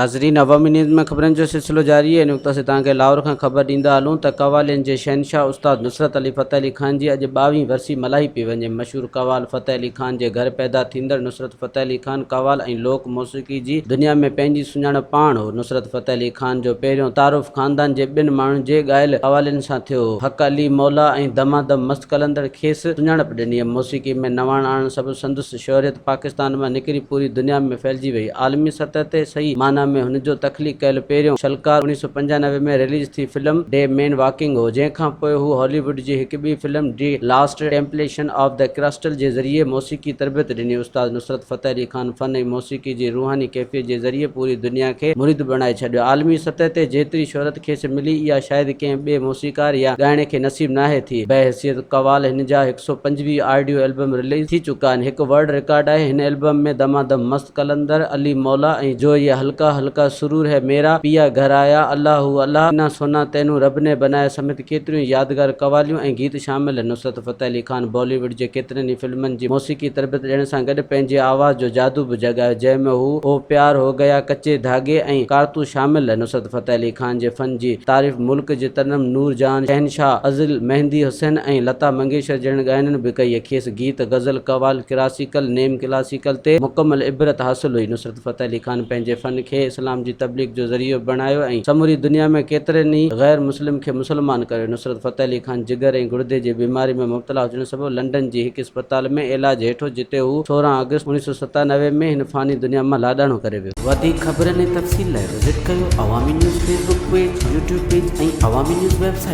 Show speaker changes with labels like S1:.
S1: ناظرين عوامي نيوز ۾ خبرن جو سلسلو جاري آهي. هن وقت اسين توهان کي لاهور کان خبر ڏيندا هلون ته قوالين جي شهنشاهه استاد نصرت علي فتح علي خان جي اڄ ٻاويهين ورسي ملهائي پئي وڃي. مشهور قوال فتح علي خان جي گهر پيدا ٿيندڙ نصرت فتح علي خان قوال ۽ لوڪ موسيقي جي دنيا ۾ پنهنجي سڃاڻپ پاڻ هو. نصرت فتح علي خان جو پهريون تعارف خاندان جي ٻن ماڻهن جي ڳايل قوالين سان ٿيو هو. حق علي مولا ۽ دما دم مست قلندر کيس سڃاڻپ ڏني. موسيقي ۾ نواڻ آڻڻ سبب سندس شهريت پاڪستان مان نڪري پوري دنيا ۾ ڦهلجي وئي. عالمي سطح تي صحيح معنيٰ ۾ هن جو تخليق ڪيل پهريون شلڪار 1995 ۾ رليز ٿي فلم ڊي مين واڪنگ هو، جنهن کان پوء هو هالي ووڊ جي هڪ ٻي film the last temptation of the Christ جي ذريعي موسيقي تربيت ڏني. استاد نصرت فتح علي خان فن ۽ موسيقي جي روحاني ڪيفيت جي ذريعي پوري دنيا کي مريد بڻائي ڇڏيو. عالمي سطح تي جيتري شهرت کيس ملي اها شايد ڪنهن ٻئي موسيقار يا ڳائڻي کي نصيب ناهي ٿي. بحيثيت قوال هن جا 125 آڊيو البم رليز ٿي چڪا آهن. هڪ ورلڊ رڪارڊ آهي. هن البم ۾ دما دم مست قلندر، علي مولا ۽ جو يه هلڪا هلڪا سرور هي ميرا، پيا گهر آيا، الله هو الله، ڪنا سونا تينون رب ني بنايا سميت ڪيتريون ئي يادگار قواليون ۽ گيت شامل آهن. نصرت فتح علي خان بالي ووڊ جي ڪيترين ئي فلمن جي موسيقي تربيت ڏيڻ سان گڏ پنهنجي آواز جو جادو به جڳايو جنهن ۾ هو او پيار هو گيا، ڪچي ڌاڳي ۽ ڪارتوس شامل آهن. نصرت فتح علي خان جي فن جي تعريف ملڪ جي ترنم نور جهان، شهنشاهه ازل، مهندي حسين ۽ لتا منگيشڪر جهڙن ڳائڻن به ڪئي. کيس گيت، غزل، قوال، ڪلاسيڪل، نيم ڪلاسيڪل تي مڪمل عبرت حاصل هئي. نصرت فتح علي خان پنهنجي فن کي اسلام جي تبليغ جو ذريعو بڻايو ۽ سموري دنيا ۾ ڪيترن ئي غير مسلم کي مسلمان ڪريو. نصرت فتح علي خان جگر ۽ گڙدي جي بيماري ۾ مبتلا هجڻ سبب لنڊن جي هڪ اسپتال ۾ علاج هيٺ هو جتي هو 16 آگسٽ 1997 ۾ هن فاني دنيا مان لاڏاڻو ڪري ويو.
S2: وڌيڪ خبرن ۽ تفصيل لاء وزٽ ڪيو Awami news Facebook page, YouTube page ۽ Awami news website.